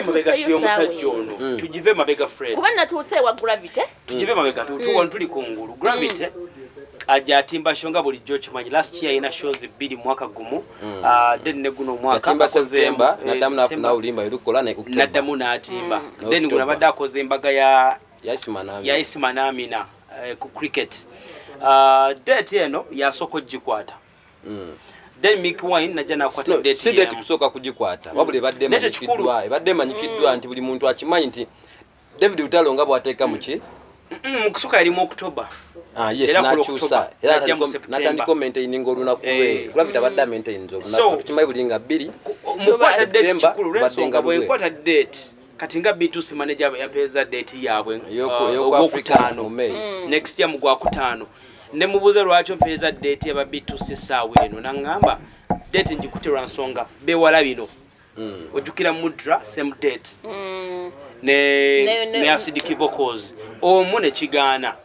Emabega Natuuseyo si omusajja saawa. Ono tugive mabega, Fred. Kuba natuuse ewa Gravity. Tugive mabega, tuli kungulu. Gravity ajja atimba show nga bulijjo okimanyi. Last year alina shows bbiri mu mwaka gumu. Ah, then ne guno omwaka Yatimba akozeemu, September, naddamu September, nafuna oluyimba erukola ne October. Naddamu n'atimba. Then October. guno abadde akoze embaga ya Yasima nami. Ya Isima n'Amina, ku cricket. Ah, date eno yasooka ogikwata. Then Mick Wine najja nakwata No, date si date yemu. kusooka kugikwata, wabula ebadde Nekyo kikulu. ebadde emanyikiddwa nti buli muntu akimanyi nti David Lutalo nga bw'ateeka muki. Mu kusooka yali mu October. Ah, yes, Era ku n'akyusa. October, Era najja mu September. n'atandika maintaining olunaku lwe. Gravity abadde amaintainza olunaku, tukimanyi buli nga 2 Mukwata date September, kikulu badde lwensonga nga lulwe. bwenkwata date kati nga B2C manager yampeeza date yaabwe, Ey'oku Africa ogwokutaano mu May. next year mu gwakutaano, ne mubuuza lwaki ompeeza date yaba B2C essaawa eno, naŋŋamba date ngikute lwa nsonga bewala bino. Ojjukira Mudra same date ne, ne Acidic Vocals omu nekigaana.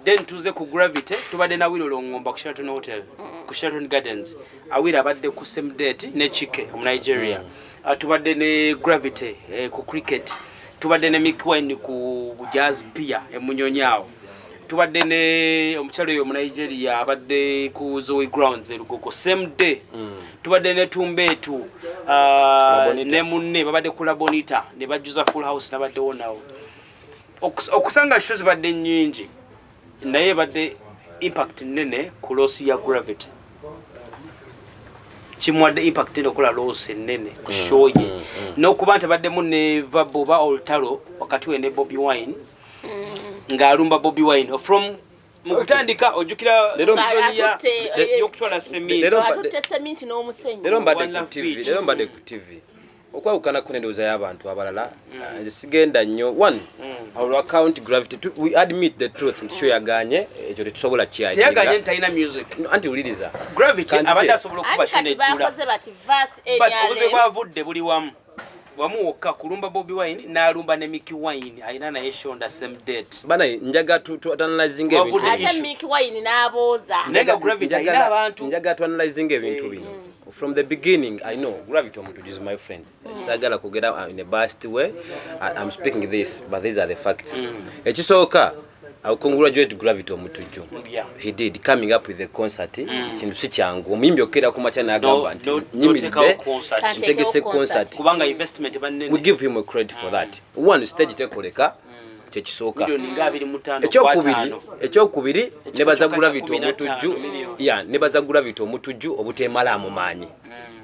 Then tuze ku Gravity, tubadde na Wilo Longomba ku Sheraton Hotel, ku Sheraton Gardens. Awiro abadde ku same date ne Chike omu Nigeria. Tubadde ne Gravity, ku cricket. Tubadde ne Mick Wine ku Jazz Pier emunyonyi awo. Tubadde ne omukyalo oyo omunigeria abadde ku Zoe Grounds erugogo same day. Tubadde ne Tumbeetu, Bonita. ne munne babadde ku Labonita ne bajjuza full house, nabaddewo nawo. Okusanga show zibadde nnyingi, naye ebadde impact nene ku loss ya Gravity. Kimuwadde impact nene okukola loss ennene ku show ye, n'okuba nti abaddemu ne vabo oba olutalo wakati we ne Bobi Wine, ng'alumba Bobi Wine from mu kutandika. Ojjukira season y'okutwala seminti. Atutte seminti n'omusenyu. Leero mbadde One ku Love TV. Beach. Leero mbadde ku TV. Okwawukanako n'endowooza y'abantu abalala, nze sigenda nnyo. One, our account Gravity, we admit the truth nti show yaganye, ekyo tetusobola Teyaganye kyayinga. nti talina music. Anti wuliriza. Gravity Kanzite. abadde asobola okuba Anti show kati nejjula, bakoze bati verse but obuzibu NRM. bwavudde buli wamu wamu wokka kulumba Bobi Wine, n'alumba ne Mickey Wine alina naye shonda same date. Bana, njaga tuanalyzing ebintu. Wavudde Ate issue. Mick Wine n'abooza. Naye nga Gravity alina abantu. Njagala tuanalyzing ebintu bino from the beginning. I know Gravity Omutuju is my friend. Sagala kugera in a biased way. I'm speaking this, but these are the facts. Ekisooka, I congratulate Gravity Omutujju. He did coming up with a concert. Kintu si kyangu omuyimbi okkeera ku makya n'agamba nti Noteekawo nyimiridde concert. Kanteekewo ntegese concert. concert. Kubanga investment bannene. We give him a credit for that one. Stage tekoleka, kyekisooka. Milioni nga 25 Ekyokubiri, kwataano. ekyokubiri, nebaza kyokka kya Gravity 15 Omutujju. million. Ya, nebaza Gravity Omutujju obuteemalaamu maanyi.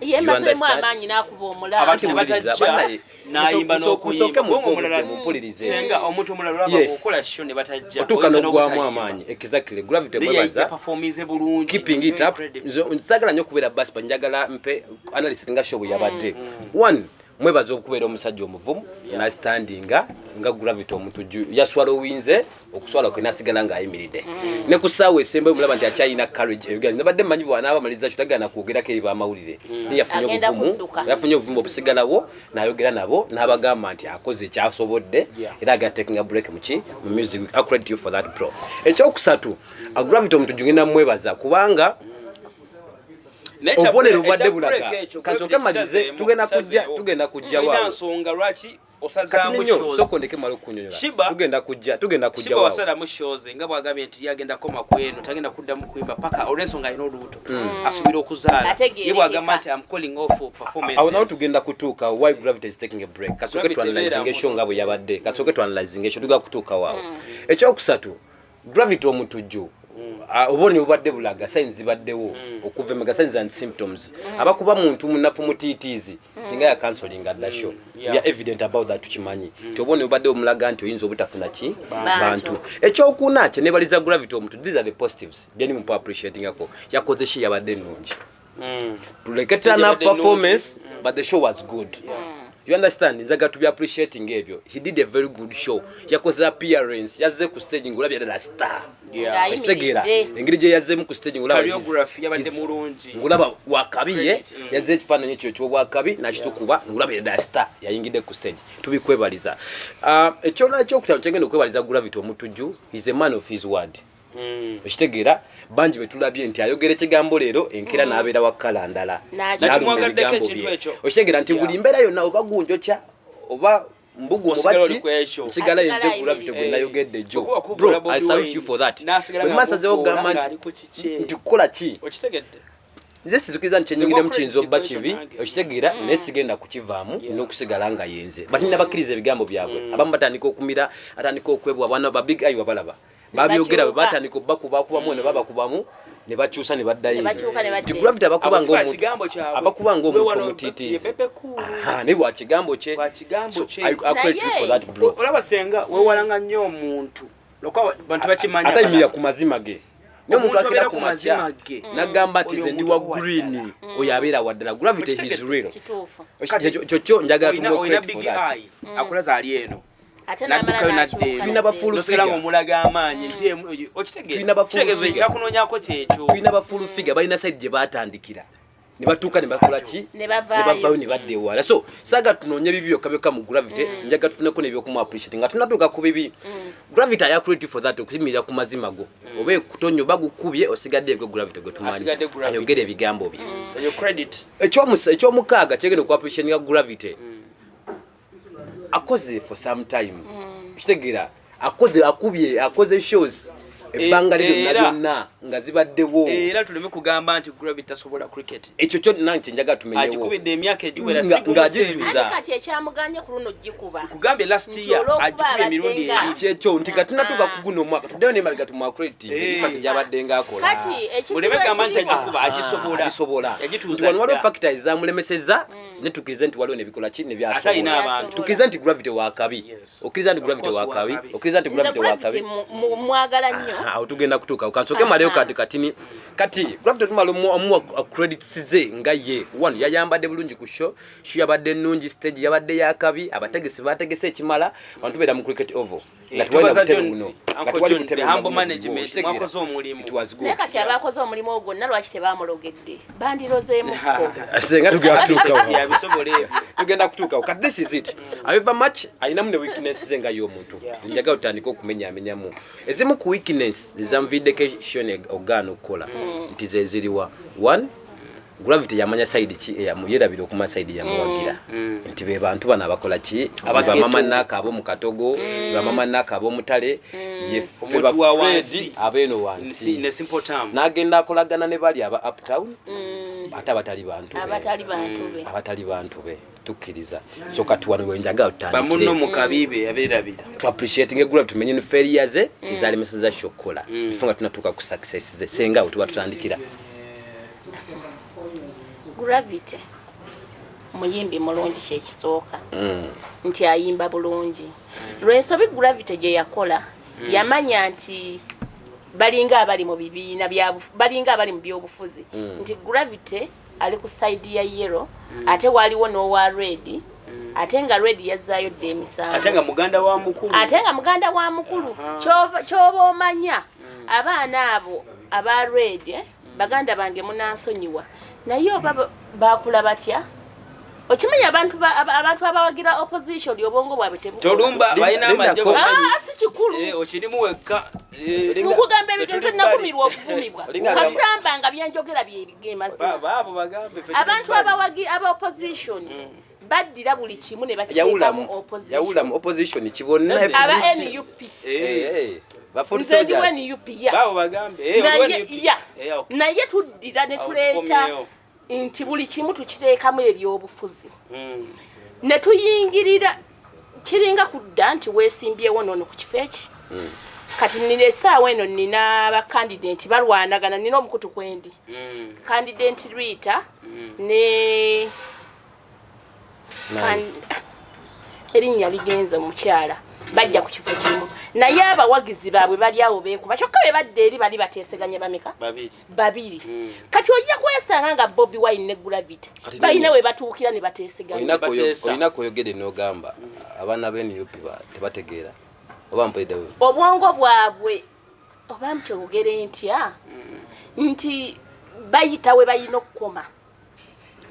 Yemazeemu Understand? amaanyi n'akuba omulala. Abantu ne Wuliriza, batajja bannaye, n'ayimba musooke n'okuyimba. Kubanga omulala mumpulirize. Senga omuntu omulala olaba okola show ne batajja, Otuuka oyinza n'oggwamu n'obutayimba. amaanyi. Exactly. Gravity Naye mwebaza yajja performinze bulungi. keeping it up. Incredible. Nze saagala nnyo okubeera basi, njagala mpe analysis nga show bwe yabadde. One, mwebaza okubeera omusajja omuvumu nastandinga nga Gravity Omutujju. Yaswalowinze okuswala kwe nasigala ng'ayimiridde ne ku ssaawa esembayo. Mulaba nti akyalina courage eyogera. Nabadde mmanyi bw'anaaba amaliriza kyo tagana kwogerako eri bamawulire, naye yafunye Agenda obuvumu. kudduka. Yafunye obuvumu obusigalawo n'ayogera nabo n'abagamba nti akoze ekyasobodde era agenda taking a break muki mu music. I credit you for that, bro. Ekyokusatu, Gravity Omutujju ngenda mwebaza kubanga Naye obubonero bubadde ekya bulaga. break ekyo, Kansooke Gravity malize, kisazeemu, kisazeewo. tugenda kujja Olina waawo. nsonga lwaki Kati osazaamu nnyo shows? sooka ondeke male okunyonyola. Tugenda kujja Shiba waawo. wasalamu shows nga bwagambye nti yagenda koma ku eno, tagenda kuddamu kuyimba paka olw'ensonga alina olubuto, asuubira okuzaala. Ategeerekeka. Ye bwagamba nti am calling off performances. Awo nawo tugenda kutuuka why Gravity is taking a break. Kasooke Gravity tuanalyzinga ebeera eshow nga bwe yabadde. Kasooke tuanalyzinga eshow, tugenda kutuuka waawo. Ekyokusatu, Gravity Omutujju, obubonero bubadde bulaga, signs zibaddewo okuva emega, signs and symptoms. Abakuba muntu munafu mutiitiizi singa yacancelinga dda show. We are evident about that. Tukimanyi nti obubonero bubadde bumulaga nti oyinza obutafuna ki Bantu. bantu. Ekyokuna kye nebaliza Gravity Omuntu, these are the positives byeni mupu appreciatingako, yakoze show yabadde ennungi. Tuleke Stage turn up yabadde performance, but the show was good. You understand? Njaga to be appreciating ebyo. He did a very good show. Yakoze appearance, yazze ku stage ngulabye ddala star. Ng'ayimiridde. Okitegeera engeri gye yazzemu ku stage, ngulaba Choreography yabadde mulungi. Ngulaba wakabi ye. Credit, Yazze ekifaananyi ekyo ekyobwakabi nakitukuba, ngulaba ddala star yayingidde ku stage. Tubikwebaliza. Ah, ekyolala ekyokutaano kyengenda okwebaliza Gravity Omutujju, is a man of his word. Okitegeera, bangi betulabye nti ayogera ekigambo leero, enkeera n'abeera wa kala ndala. Nakyo. N'alumba Nakimwagaddeko ebigambo ekintu bye. ekyo. Okitegeera nti buli mbeera yonna oba gunjokya Oba mbugu Osigala mubaki oli ku ekyo. nsigala Asigala yenze Gravity ayimiridde. gwe nayogedde jo. Okuba kuvula Bro, Bobi I salute Wine, you for that. n'asigala Bwe nga masazeewo akuvuula okugamba ng'ali ku nti kikye. nti kukola ki, Okitegedde? Nze sizikiriza nti kyenyingiremu Nze kiyinza obba credit kibi, nange. okitegeera, naye sigenda kukivaamu n'okusigala nga yenze. Batinda bakkiriza ebigambo byabwe. Abamu batandika okumira, atandika okwebwa. Bwana ba Big Eye wabalaba babyogera, bwe bakyuka. Batandika obbakubakubamu ne babakubamu ne bakyusa ne baddayo. Ne bakyuka ne badda. Nti Gravity abakuba Abo si ba ng'omuntu, kigambo kyabwe. abakuba Gwe ng'omuntu wano omutiitiizi. ye Bebe Cool. Aha, naye lwa kigambo kye. Lwa kigambo So, kye. I credit you for Naye- that, bro. Olaba senga wewalanga nnyo omuntu lwokuba bantu bakimanya. Ate ayimirira ku mazima ge. Naye omuntu Omuntu akeera abeera ku ku makya mazima ge. n'agamba nti Oyo nze ndi omuntu wa wa green, ddala. oyo abeera wa ddala. Gravity is Okitegedde? real. Kituufu. Kyokyo njagala Olina tumuwe olina credit for Big that. Eye akulaza ali eno, Ate n'amala naddukayo n'akyuka. nadda eno. Tulina ba full Nosigala figure. ng'omulaga amaanyi nti okitegeera? Tulina ba full Kitegeeza figure. ekyakunoonyako kyekyo. Tulina ba full figure, balina side gye batandikira ne batuuka ne bakola ki, Ne bavaayo. ne badda ewala. So saaga tunoonye bibi byokka byokka mu Gravity, njaga tufuneko n'ebyokumu appreciate nga tunatuuka ku bibi. Gravity, I credit you for that, okuyimirira ku mazima go. Oba ekutonya oba gukubye, osigadde gwe Gravity gwe tumanyi. Asigadde Gravity. Ayogera ebigambo bye. Eyo credit. Ekyomukaaga kyegenda okuappreciatinga Gravity, akoze for some time, kitegeera, akoze, akubye, akoze shows ebbanga lye lyonna lyonna nga zibaddewo. Era tuleme kugamba nti Gravity tasobola cricket. Ekyo kyo nange kyenjagala tumenyewo. Agikubidde emyaka egiwera. Ng'agijjuza. Ate kati ekyamuganye ku luno gikuba Kugambye last Nti year olw'okuba agikubye emirundi abadde nga- ebiri. Kyekyo nti kati natuuka ku guno omwaka, tuddeyo nemabega tumuwa credit impact gyabadde ngaakola. Kati ekizibu Muleme gamba nti ekiriwo agikuba, agisobola. Agisobola. Yagituuza Nti wano waliwo dda. factor ezamulemeseza, ne tukkirize nti waliwo nebikola ki Ate alina nebyasobola. abantu. Tukkirize nti Gravity wakabi. Yes. Okkiriza nti Of Gravity course wakabi. wakabi. Okkiriza nti Nze Gravity Gravity wakabi. mwagala nnyo. Aha, awo tugenda kutuuka. Kansooke maleyo kati katini. Kati Gravity tumala omuwa credits ze nga ye one yayambadde bulungi ku show. Show yabadde nnungi, stage yabadde yakabi, abategesi bategese ekimala, bantu beera mu Cricket Oval nga tewali na Tubaza butebe Jones, buno, nga Uncle tewali Jones, butebe Humble buno. Management, Okitegeera? mwakoze omulimu. It was good. Naye kati abakoze omulimu ogwo gwonna lwaki tebamulogedde? Bandirozeemukko. Senga tugenda kutuukawo. Yabisobola ebyo. Tugenda kutuukawo. Kati this is it. However much alinamu ne weakness ze nga y'omuntu, njagala otandike okumenyamenyamu ezimu ku weakness ezamuviiddeko shone ogaana okukola, nti ze ziriwa. One, Gravity yamanya side ki yerabira okumanya side yamuwagira, nti be bantu bano abakola ki, Abageto. bamama naka ab'omu katogo, bamama naka ab'omutale, yeffe Omuntu wa ba wansi. Fred abeeno wansi. Ne simple term. N'agenda akolagana ne bali aba uptown, ate abatali bantu be. Abatali bantu be. Abatali bantu be, tukkiriza. So kati wano wenjagala Bamunno tutandikire mu kabibe yabeerabira. Tuappreciating egula, tumenye ne failure ze ezalemeseza kyokukola before nga tunatuuka ku success ze. Senga awo tuba tutandikira. Gravity muyimbi mulungi, kyekisooka nti ayimba bulungi. Lwensobi Gravity gye yakola, yamanya nti balinga abali mu bibiina balinga abali mu byobufuzi, nti Gravity ali ku side ya yellow, ate waliwo n'owa red, ate nga red yazzaayo dda emisango. Ate nga muganda wa mukulu. Ate nga muganda wa mukulu. Kyoba omanya abaana abo aba red, baganda bange munansonyiwa, naye oba bakula batya? Okimanya abantu abantu abawagira opposition obwongo bwabwe tebukola. Tolumba balina amajje. Lindako. Ah, si kikulu. Okirimu wekka. Nkugamba ebintu, nze Tetuli bbali. nakumirwa okuvumibwa. Olinga agamba- Kasamba nga byenjogera byebigemazima. Baabo bagambe ffe tuli Abantu bbali. abawagi aba opposition baddira buli kimu ne bakiteekamu yawulamu opposition. Yawulamu opposition kibonna. Aba FDC. NUP. Ba foot Nze ndi soldiers. NUP ya. Baabo bagambe. Naye Oliwo NUP. ya. Okay. Naye tuddira ne Awo tuleeta tukomyewo. nti buli kimu tukiteekamu ebyobufuzi ne tuyingirira. Kiringa kudda nti weesimbyewo noono ku kifo eki. Kati nina essaawa eno nina bakandidenti balwanagana, nina omukutu kwendi, candidate Rita ne erinnya ligenze mukyala, bajja ku kifo kimu, naye abawagizi baabwe bali awo beekuba, kyokka bwe badda eri bali bateeseganya bameka? Babiri. Babiri. Kati ojja kwesanga nga Bobi Wine ne Gravity Kati balina we batuukira ne bateeseganya. Bateesa. Olina koyogere n'ogamba abaana b'NUP tebategeera oba mpulidde Obwongo bwabwe oba nkyogere ntya, nti bayita we balina okukoma,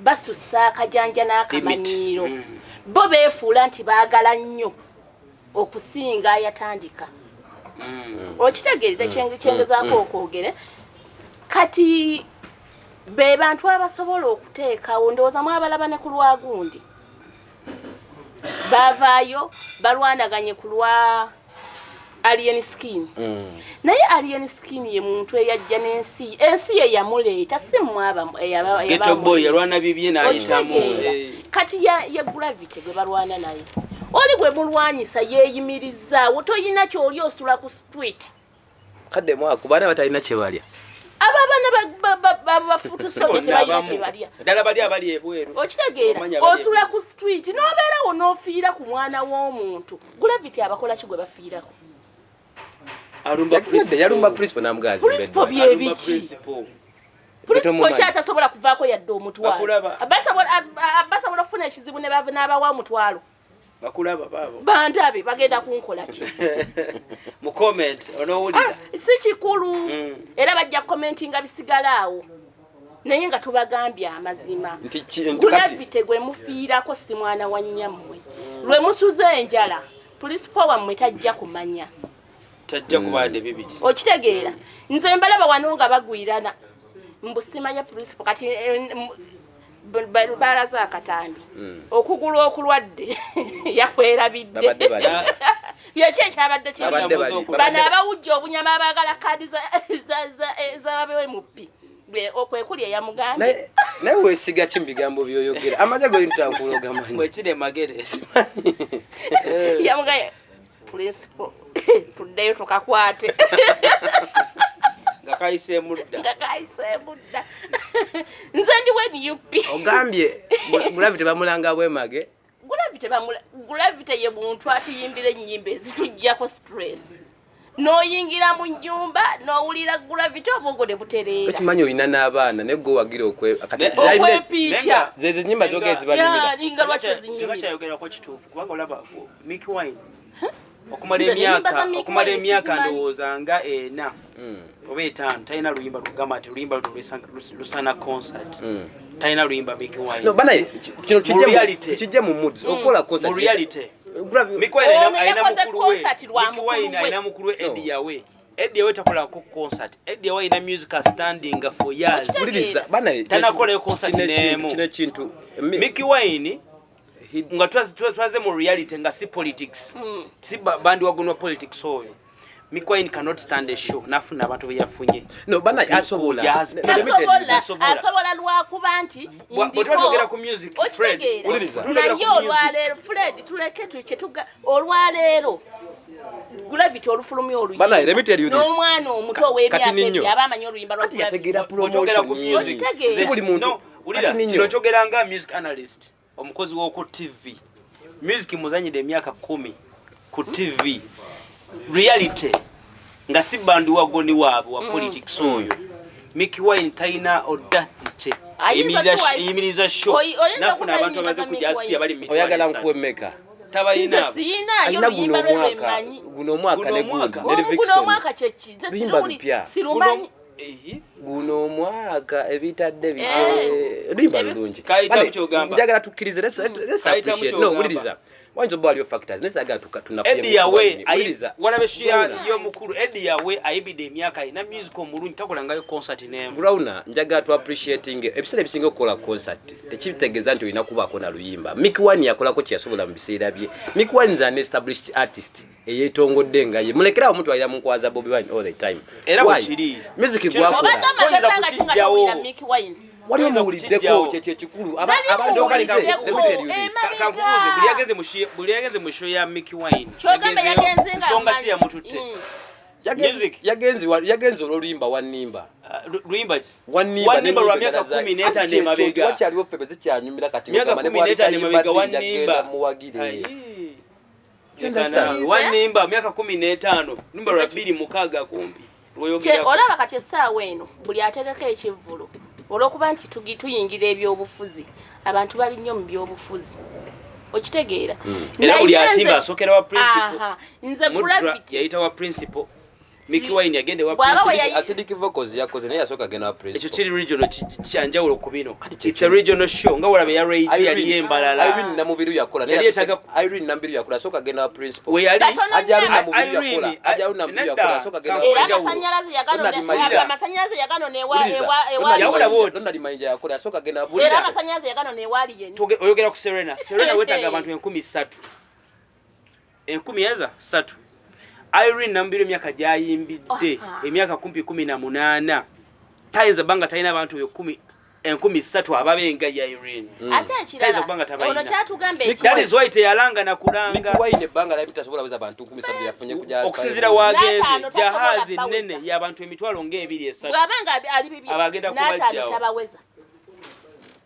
basussa akajanja n'akamanyiiro. Bo beefuula nti baagala nnyo okusinga ayatandika. Okitegeerera kyengezaako okwogere? Kati be bantu abasobola okuteekawo, ndowooza mwabalaba ne ku lwagundi. Bavaayo balwanaganye ku lwa Alien Skin. Naye Alien Skin ye muntu eyajja n'ensi, ensi ye yamuleeta, si mwaba. Ghetto Boy yalwana bibye n'ayitamu. Okitegeera? Kati ya Gravity gwe balwana naye, oli gwe mulwanyisa yeeyimirizaawo, toyina kyoli, osula ku street. Kadde mwaku baana batalina kye balya. Abo abaana bafutusoge tebalina kye balya. Ddala bali abali ebweru. Okitegeera? Omanya bali. Osula ku street n'obeerawo n'ofiira ku mwana w'omuntu. Gravity abakola ki gwe bafiirako? Alumba Yagenda yalumba principal n'amugazi. Principal Alumba byebiki? principal. Principal Tomumanyi. kyatasobola kuvaako yadde omutwalo. Bakulaba. Basobola okufuna ekizibu ne n'abawa omutwalo. Bakulaba baabo. Bandabe, bagenda kunkola ki? Mu comment onoowulira. Si kikulu. Era bajja commentinga bisigala awo, naye nga tubagambye amazima. Nti kati Gravity gwe mufiirako si mwana wa nnyammwe. Lwe musuze enjala, principal wammwe tajja kumanya. Tajja kubadde bibiri. Okitegeera? Nze mbalaba wano nga bagwirana mbu simanya principal. Kati balaze akatambi, okugulu okulwadde yakwerabidde. Babadde bali. Yeki ekyabadde kiri? Babadde bali. Bano abawujja obunyama abaagala kaadi z'ababemupi okwekuli eyamugambye. Naye weesiga ki mu bigambo byoyogera? Amagye goyintankula ogamanyi. Bwekiri emagere. Yamugambye, "Principal, tuddeyo tukakwate." Nga kayiseemu dda. Nga kayiseemu dda. Nze ndi we NUP. Ogambye Gravity bamulanga bwemage. Gravity bamula Gravity ye muntu atuyimbira ennyimba ezituggyako stress. N'oyingira mu nnyumba n'owulira Gravity, obwongo ne butereera. Okimanyi olina n'abaana, naye gwe wagira kati Okwepiica. Zezo ennyimba zogera zibanyumira. Ya, ninga lwaki Singa ozinyumira? kyayogerako kituufu, kubanga olaba Mikie Wine okumala Nze ennyimba emyaka za Mikie okumala Wine emyaka sizimanyi. ndowooza nga 4 oba 5 talina luyimba lugamba nti luyimba luno lusana concert. Talina luyimba Mikie Wine. No, banaye, kino Mu reality. kijje mu moods okukola concert. Mu reality, Mikie Wine Ono alina yakoze mukulu we. concert lwa Mikie Wine mukulu we. alina mukulu we No. Eddie Yawe. Eddie Yawe takolako concert. Eddie Yawe alina music standing for years. Okitegeera? Wuliriza, banaye, Tanakolayo concert kino n'emu. kino ekintu Mikie Wine nga twaze mu reality, nga si politics, si bandwagon politics oyo, Mikie Wine cannot stand a show nafuna abantu beyafunye. No, banaye, asobola. Yes. No, let me tell you Tasobola. this. Tasobola. Asobola lwakuba nti Bwe tuba twogera ku music, Fred, Okitegeera? Wuliriza. Twogera Naye ku music. olwaleero, Fred, tuleke kyetuga olwaleero, Gravity olufulumya Banaye, let me tell you this. n'omwana omuto ow'emyaka Kati ninyo. 2 aba amanyi oluyimba lwa Kati yategeera Gravity. Bw'okyogera ku promotion. music, Okitegeera? Si buli muntu. No, wulira, Kati ninyo. kino kyogera nga music analyst, omukozi w'oku TV. Music muzanyidde emyaka 10 ku TV. Reality nga si bandwagon waabwe wa politics oyo, Mikie Wine talina audacity Ayinza eyimiriza show Oyinza nafuna okuba abantu ennyimba abaze za ku Mikie jaspi Wine. abali mu mitwalo Oyagala 3. nkuwe mmeka? Tabalina. Nze siyinaayo Alina guno luyimba lwe omwaka, lwemmanyi. guno omwaka Guno ne omwaka. gundi ne Guno Levixone. omwaka kyeki? Nze Luyimba lupya. sirumanyi. Eyi. Guno omwaka ebitadde bityo, Eh. luyimba lulungi. Kayitamu Bane, ky'ogamba. njagala tukkirize, let's Kayitamu appreciate. No, ky'ogamba. wuliriza, wayinza oba waliyo factors, naye saagala tunafuye Eddie Yawe Wuliriza. walaba show y'omukulu Eddie Yawe ayimbidde emyaka, alina music omulungi, takolangayo concert n'emu. Brauna, njagala tu appreciating ebiseera ebisinga okukola concert tekitegeeza nti olina kubaako na luyimba. Mikie Wine yakolako kyeyasobola mu biseera bye. Mikie Wine is an established artist eyetongodde nga ye. Mulekerawo mutwalira mu nkwaza Bobi Wine all the time. Era Why? bwe kiri. Music Kino gwakola. Obadde amaze Toyinza ebbanga ki nga kukijjawo. towulira Mikie Wine? Wali Toyinza omuwuliddeko? kukijjawo. Kyekyo ekikulu. Nali Abantu muwuliddeko. let me tell you this. Emabega. Kankubuuze, buli yagenze mu show ya Mikie Wine, Kyogamba yagenzeyo, yagenze nga nsonga ki amanyi. yamututte? Music. Yagenze olw'oluyimba Wanimba. Ah, luyimba ki? Wanimba. Wanimba lwa myaka 15 emabega. Wakyaliwo ffe bezikyanyumira kati. Myaka Ogamba ne 15 bw'ali emabega tayimba ddi, Wanimba. njagenda muwagire. Ayi. You understand? Wanimba myaka 15, lumba lwa 2006 kumpi lwoyogerako. Olaba kati essaawa eno buli ategeka ekivvulu, olw'okuba nti tuyingira ebyobufuzi, abantu bali nnyo mu byobufuzi, okitegeera? Era buli Naye atimba asokera wa principal. Aha, nze Mudra Gravity yayita wa principal. Mikie Wine yagenda ewa Bw'aba Prince. we yayi- Acidic Vocals yakoze, naye yasooka agenda wa Ekyo Principal. kiri regional, kyanjawulo ku bino. Kati It's a regional show, nga walaba eya Ray G yali embalala. Irene Namubiru yakola, naye Yali yeetaaga- Irene Namubiru yakola, asooka agenda wa Principal. We yali Batono Ajja nnyo. Haruna Mubiru Irene, yakola, Ajja Haruna Mubiru nedda. yakola, asooka agenda wa Era Enjawulo. amasanyalaze yagano Ronald Mayinja. amasanyalaze yagano newa Wuliriza, ewa ewa Ronald Yawula Mayinja- bw'oti. Ronald Mayinja yakola, asooka agenda wa Era Wuliriza. amasanyalaze yagano newali yenna. Oyogera ku Serena. Serena wetaaga abantu 3000, enkumi eza ssatu. Irene Namubiru emyaka gyayimbidde, emyaka kumpi 18, tayinza bbanga talina abantu be 3000 ababenga ya Irene. Ate Tayinza ekirala, kuba nga tabalina. ono kyatugamba Mikie That is why teyalanga na kulanga. Mikie Wine ebbanga lyali tasobola weza bantu 3000 yafunye kuja. Okusinziira wagenze, N'ataano tasobola jahaazi baweza. nene y'abantu emitwalo ng'ebiri esatu. Bw'aba nga ali bibye, Abagenda n'ataano kubajjawo. tabaweza.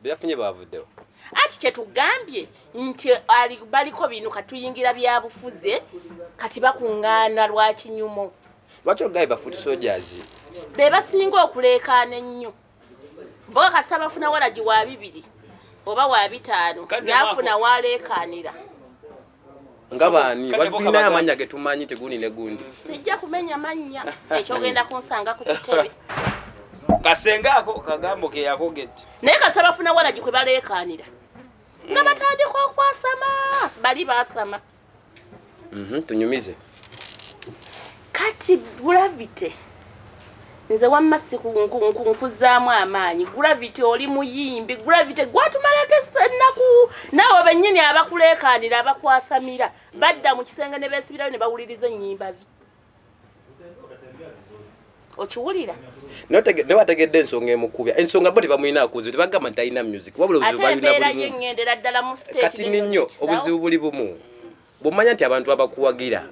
Byafunye bavuddewo. Anti kyetugambye nti baliko bino katuyingira byabufuze, kati bakuŋŋaana lwakinyumo. Lwaki ogaye ba foot soldiers? Be basinga okuleekaana ennyo bo, kasa bafuna walagi wa 2 oba wa 5, Kadde n'afuna mwako. waleekaanira. Nga baani? Kadde bo Tulina kabaga- amannya ge tumanyi, tegundi ne gundi. Sijja kumenya mannya, ekyogenda kunsanga ku kitebe. Kasenga ako kagambo ke yakogedde. Naye kasa bafuna walagi kwe baleekaanira nga batandika okwasama, bali baasama. Tunyumize. Kati Gravity, nze wamma nkuzaamu amaanyi. Gravity, oli muyimbi. Gravity gwatumalako ennaku, naawe bennyini abakuleekaanira, abakwasamira, badda mu kisenge ne beesibirayo ne bawuliriza ennyimba zo. Okiwulira? Naye wategedde ensonga emukubya, ensonga bo tebamulina akuzibu, tebagamba nti talina music, wabula Ate obuzibu balina embeera bulimu. yeŋŋendera ddala mu state. Kati ninyo obuzibu buli bumu, bwomanya nti abantu abakuwagira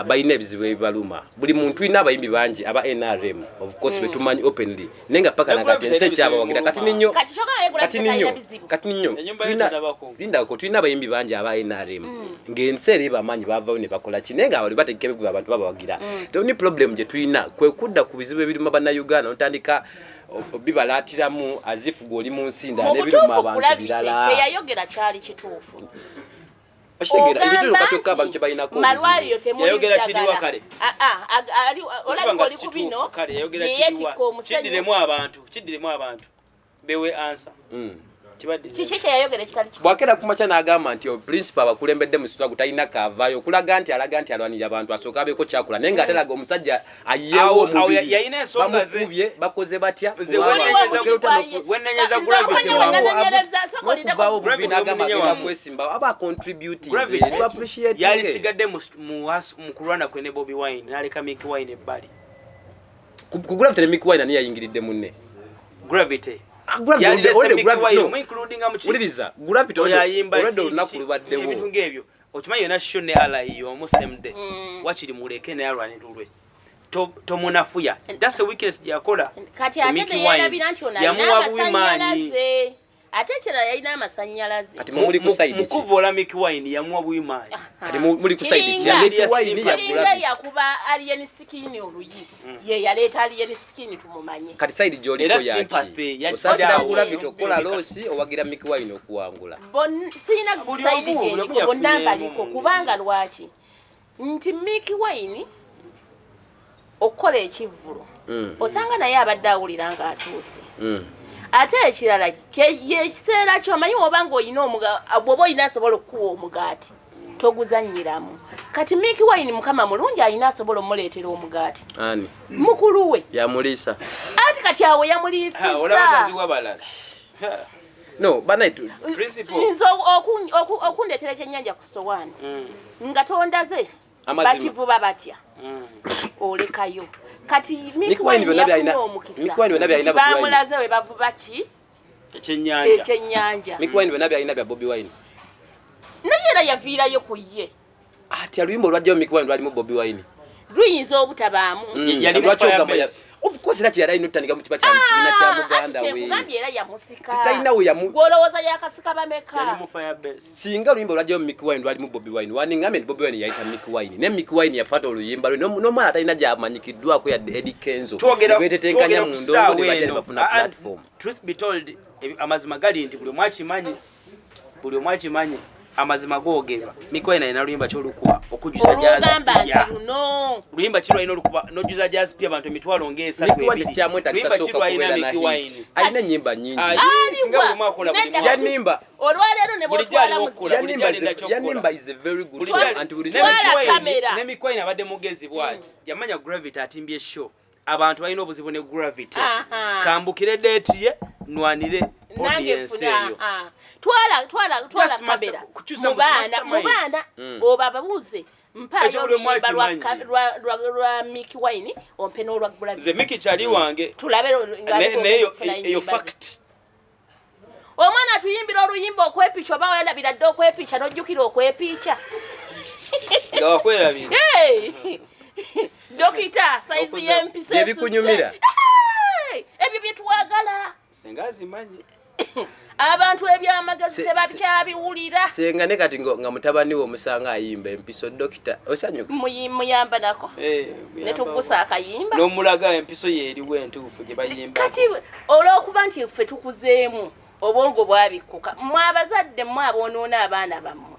balina ebizibu ebibaluma. Buli muntu, tulina abayimbi bangi aba NRM, of course, betumanyi openly, naye nga paka Ne nakati Gravity ensi talina ekyabawagira. bizibu Kati ninyo Kati kyogamba ye kati Gravity ninyo talina bizibu. Kati ninyo Ennyumba ye tenabako. Lindako, tulina abayimbi bangi aba NRM ng'ensi eri bamanyi bavayo ne bakola ki, naye nga bali bategeka ebivuga, abantu babawagira. The only problem gye tulina kwe kudda ku bizibu ebiruma bannayuganda, notandika bibalaatiramu azifu gwe oli mu nsi ndala Mu n'ebiruma butuufu, abantu Gravity birala. kyeyayogera kyali kituufu. Okitegeera? Ekyo Ogamba kyokka kyokka nti abantu kye balinako malwaliro obuzibu. temuli Yayogera ddagala. kiriwa kale? Ah, ah, Okiba olabika nga oli si ku bino kituufu, kale yayogera yeyetikka kiriwa? omusenyu. Kiddiremu abantu, kiddiremu abantu bewe ansa. Kibadde Kiki kyeyayogera ekitali kituufu? Bwakera kumakya n'agamba nti principal abakulembedde mu struggle talina kaavaayo, okulaga nti alaga nti alwanirira abantu, asooka abeeko kyakola, naye ng'ate alaga omusajja ayeewo Awo omubiri, yalina ensonga ze. Bamukubye, bakoze batya? Nze wenenyeza Nze Gravity omanyi wamu. wenanyereza, sooka olindeko. N'okuvaawo obubi Gravity n'agamba omunye agenda wamu. kwesimbawo, aba contributing. Gravity Tu appreciate. yalisigadde mu kulwana kwe ne Bobi Wine, n'aleka Mikie Wine ebbali. Ku Gravity ne Mikie Wine, ani yayingiridde munne? Gravity. Ah, Gravity, Yalirese already Mikie Gravity, Wine, no. omuincludinga mu ki? Wuliriza, Gravity Oyo ayimba already olunaku ebintu lubaddewo. ng'ebyo. Okimanyi yona show ne ally y'omu same day, wakiri muleke naye alwanirulwe. Tomunafuya. That's a weakness gyakola. Kati Ku ate Mikie Wine. neyerabira nti ono alina Yamuwa buwi maanyi. amasannyalaze, ate ekirala yalina amasannyalaze. Kati mwe muli ku side ki? Mukuvoola Mikie Wine yamuwa buwi maanyi. Kati muli ku side ki? Kiringa- Ya Mikie Wine, ya Kiringa Gravity? yakuba Alien Skin oluyi, ye yaleeta Alien Skin tumumanye. Kati side gy'oliko Era yaki? sympathy Osaasira yakirawo. Gravity okukola loss, owagira Mikie Wine okuwangula? Sirina Buli side omu, buli gyendiko, omu bonna yafunyeemu mbaliko. mu Kubanga lwaki nti Mikie Wine okukola ekivvulo, osanga naye abadde awulira ng'atuuse. Ate ekirala, yekiseera kyomanyi woba nga olina bw'oba olina asobola okukuwa omugaati, toguzannyiramu. Kati Mikie Wine, Mukama mulungi, alina asobola omuleetera omugaati. Ani? Mukulu we. Yamuliisa. Anti kati awo Ah, olaba yamuliisizza. taziwa balala. No banaye Principal. Nze okundeetera ekyennyanja ku sowaani nga tondaze Amazima. bakivuba batya, olekayo. Kati Mikie Wine byonna Mikie Wine byalina- yafunye omukisa Mikie Wine byonna byalina nti Bobi Wine. bamulaze we bavuba ki Ekyennyanja. Ekyennyanja. Mikie Wine byonna byalina bya Bobi Wine. Naye era yaviirayo ku ye. Ati oluyimba olwajjayo Mikie Wine lwalimu Bobi Wine. Luyinza obutabaamu. Yali mu Lwaki ogamba Firebase. Of course, era kyeyali alina otutandika mu kiba kya kibiina kya muganda Ati we. kyekugambye, era yamusika. Talina we yamu- Gwolowooza yakasika bameka? Yali mu Firebase. Singa oluyimba olwajjayo Mikie Wine lwalimu Bobi Wine, waningambye nti Bobi Wine yayita Mikie Wine, ne Mikie Wine yafata oluyimba lwe n'omwana atalina gyamanyikiddwako yadde, Eddy Kenzo, Twogera betetenkanya twogera mu ku ndongo ssaawa ne bajja ne eno. bafuna Ah, platform. Truth be told, amazima gali nti buli omu akimanyi, buli omu akimanyi. Amazima googerwa, Mikie Wine alina luyimba kyolukuba okujjuza Olwogamba nti jazz? Luno. Luyimba ki lwalina olukuba nojjuza jazz pia abantu emitwalo ng'esatu Mikie Wine ebiri? tekyamwetagisa Luyimba ki sooka lwalina kubeera na Mikie hit. Wine? Alina ennyimba nyingi. Ah, singa buli omu akola buli Nedda. mwaka. Yanimba. Olwaleero ne Bulijjo bwotwala aliwo mu okukola, bulijjo Yanimba alinda ky'okukola. Yanimba is a very good Bulijjo song anti buli ne Twala Mikie Wine- kamera. Ne Mikie Wine abadde mugezi bw'ati, yamanya Gravity atimbye show, abantu balina obuzibu ne Gravity. Aha. Kambukire date ye nwanire Nange audience nfuna eyo. ah. Twala, twala, twala Just master- kamera kukyusa mu baana, mu mastermind. baana oba ababuuze, mpaayo Ekyo buli omu oluyimba lwa akimanyi. lwa Mikie Wine, ompe n'olwa Nze Gravity. Mikie kyali wange. Tulabe nga Neyo okufuna eyo ennyimba ze. fact. Omwana atuyimbira oluyimba okwepica, oba werabira dde okwepica n'ojjukira okwepica. Nga wakwerabira. Hey! Dokita, sayizi Okuza- y'empisa Bye bikunyumira. esuse. Hey! Ebyo bye twagala. Singa azimanyi. Abantu ebyamagezi tebakyabiwulira. Senga ne kati nga mutabani we omusanga ayimba empiso, dokita, osanyuka? Muyamba nako. Eh, Ne tugusa akayimba. N'omulaga empiso yeeriwo entuufu gye bayimba. Kati olw'okuba nti ffe tukuzeemu, obwongo bwabikkuka. Mmwe abazadde, mmwe aboonoona abaana bammwe.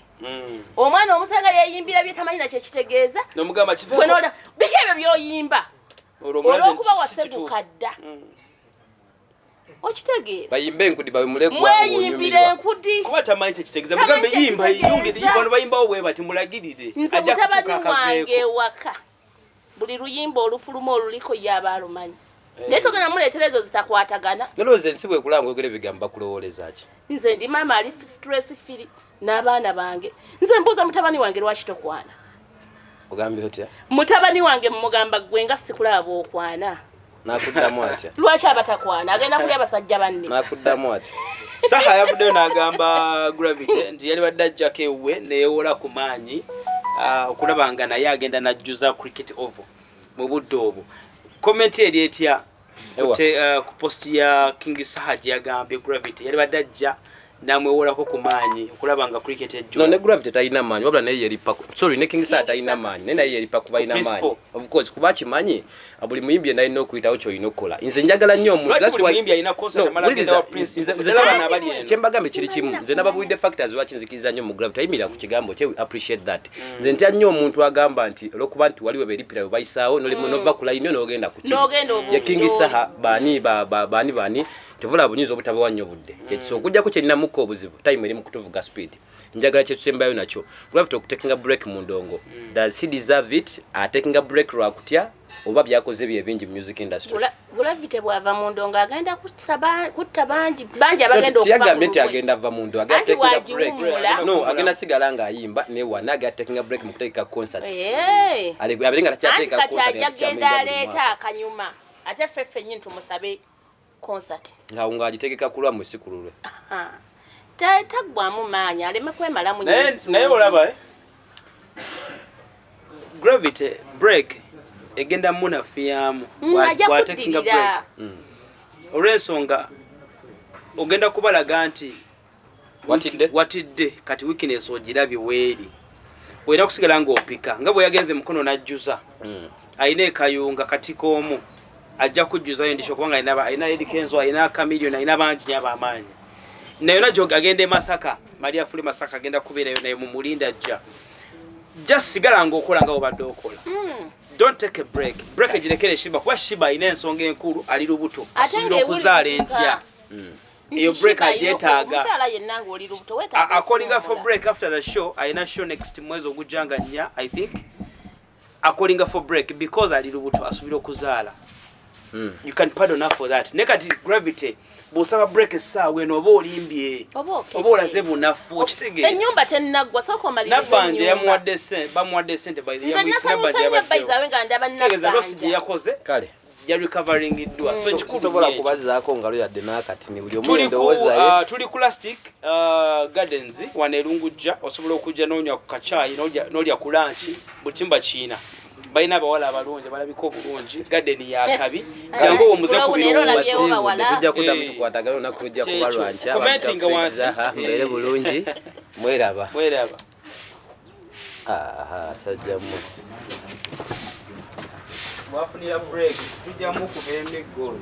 Omwana omusanga yeeyimbira bye tamanyi nakye kitegeeza. Nomugamba Gwe kiveeko. biki ebyo by'oyimba? Olwo omulaze Olw'okuba nti si kituufu. waseguka dda, okitegeera? Bayimbe enkudi, bawemule eggwanga. Mweyimbira Onyumirwa. enkudi. Kuba tamanyi kyekitegeeza. Tamanyi Mugambe yimba. kyekitegeeza. Yongere bano bayimbawo bwe bati, mulagirire. Nze Ajja mutabani kutuuka wange akaveeko. ewaka buli luyimba olufuluma oluliko ye aba alumanyi, naye togenda muleetera ezo zitakwatagana. Nolowooza ensi bwekulanga oyogera ebigambo bakulowooleza ki? Nze ndi maama ali stress free n'abaana bange. Nze mbuuza mutabani wange, lwaki tokwana? Ogambye otya? Mutabani wange mugamba, gwe nga sikulaba bwokwana. Nakuddamu atya? Lwaki abatakwana agenda kulya abasajja banne? Nakuddamu atya? Saha yavuddeyo n'agamba Gravity nti yali badde ajjako ewuwe neyewola ku maanyi, okulaba nga naye agenda n'ajjuza Cricket Oval mu budde obwo. Comment eri etya? Ewa. Ku post ya King Saha gye yagambye Gravity yali badde ajja namwewolako ku maanyi okulaba nga cricket No, ejjula. ne Gravity talina maanyi, wabula naye yeripa sorry, ne King Saha talina Saha. maanyi, naye naye yeripa kuba alina maanyi. Principal. Of course, kuba akimanyi buli muyimbi yenna alina okuyitawo kyolina okukola. Nze njagala nnyo omuntu Lwaki that's buli muyimbi alina concert No, amala agenda wa wuliriza, Principal? nze Ddala bano abali eno. Kyembagambye kiri kimu, nze nababuulidde factors lwaki nzikiriza nnyo mu Gravity ayimirira ku kigambo kye. We appreciate that. Nze ntya nnyo omuntu agamba nti olwokuba nti waliwo beeripira we bayisaawo, nova ku layini yo n'ogenda ku kiri. N'ogenda Ye King obuuza. Saha baani baani baani tevula buyinza obutabawa nnyo budde kyekisobola okujjako kyeninamuko obuzibu. Time eri mu kutuvuga speed. Njagala kyetusembayo nakyo, Gravity okutekinga break mu ndongo, does he deserve it? Atekinga break lwakutya oba byakoze bye bingi mu music industry? Gravity bw'ava mu ndongo agenda kutta bangi bangi abagenda okufa Tiyagambye ku nti lulwe. agenda ava mu ndongo, agenda Anti taking a break. wagiwummula. No, agenda sigala ng'ayimba newana, agenda taking a break mu kutegeka concerts. Eh. Abeere nga Anti takyateeka kati concert ajja nga genda tukyamuyimba buli aleeta mwaka. akanyuma, ate ffe ffennyini tumusabe concert. Nga ng'agitegeka ku lwammwe, si ku lulwe. Aha. Taggwamu maanyi, aleme kwemalamu nnyo Naye essuubi. naye olaba, eh? Gravity break egenda munafuyamu Ajja bw'atekinga kuddirira. break, olw'ensonga ogenda kubalaga nti Watidde? Watidde. Kati weakness ogirabye weeri, olina kusigala ng'opika nga bwe yagenze mukono n'ajjuza. Alina ekayunga katiko omu ajja kujjuzayo ndisho, kubanga alina Eddy Kenzo, alina Chameleone, alina bangi nyo ab'amaanyi. Naye yona gyo agenda e Masaka, Maria Fule Masaka agenda kubeerayo naye mumulinda ajja. Just sigala ng'okola nga bwobadde okola. Don't take a break. Break egirekere Sheebah, kuba Sheebah alina ensonga enkulu, ali lubuto, Ate asuubira okuzaala ng'ewulikika. enkya. Nti Eyo break Sheebah alina agyetaaga. omukyala yenna ng'oli lubuto weetaaga Acallinga for okuwummula. break after the show. Alina show next mwezi ogujja nga 4, I think. Acallinga for break because ali lubuto, asuubira okuzaala. You can pardon her for that. Naye kati Gravity bw'osaba break essaawa eno, oba olimbye, Oba okedde. oba olaze bunafu, okitegeera? Ennyumba tennaggwa, sooka omalirize Nabbanja ennyumba. yamuwadde bamuwadde sente by the Nze yamuyise nasanyusa Nabbanja nnyo yabaddewo. bayizawe nga ndaba Kitegeeza loss gye Nabbanja. yakoze Kale. ya recoveringiddwa, so ekikulu Sobola nnyo ekyo. kubazzaako ngalo yadde n'akati ni buli omu Tuli ku, endowooza ye. tuli ku Lastic Gardens wano erungujja. Osobola okujja n'onywa ku kacaayi, n'olya ku lunch, buli kimu bakiina. Balina abawala abalungi abalabika obulungi, garden yakabi. Jangu owomuze ku Kulabula era birowoozo. olabyewo Basiibudde, bawala. tujja kuddamu Eh. tukwatagana olunaku lujja kuba Kyekyo. lwankya. Commentinga wansi. Mbeere bulungi, mweraba. Mweraba. Aha, sajja mmwe. Bwafunira break tujjamu kuba emiggo.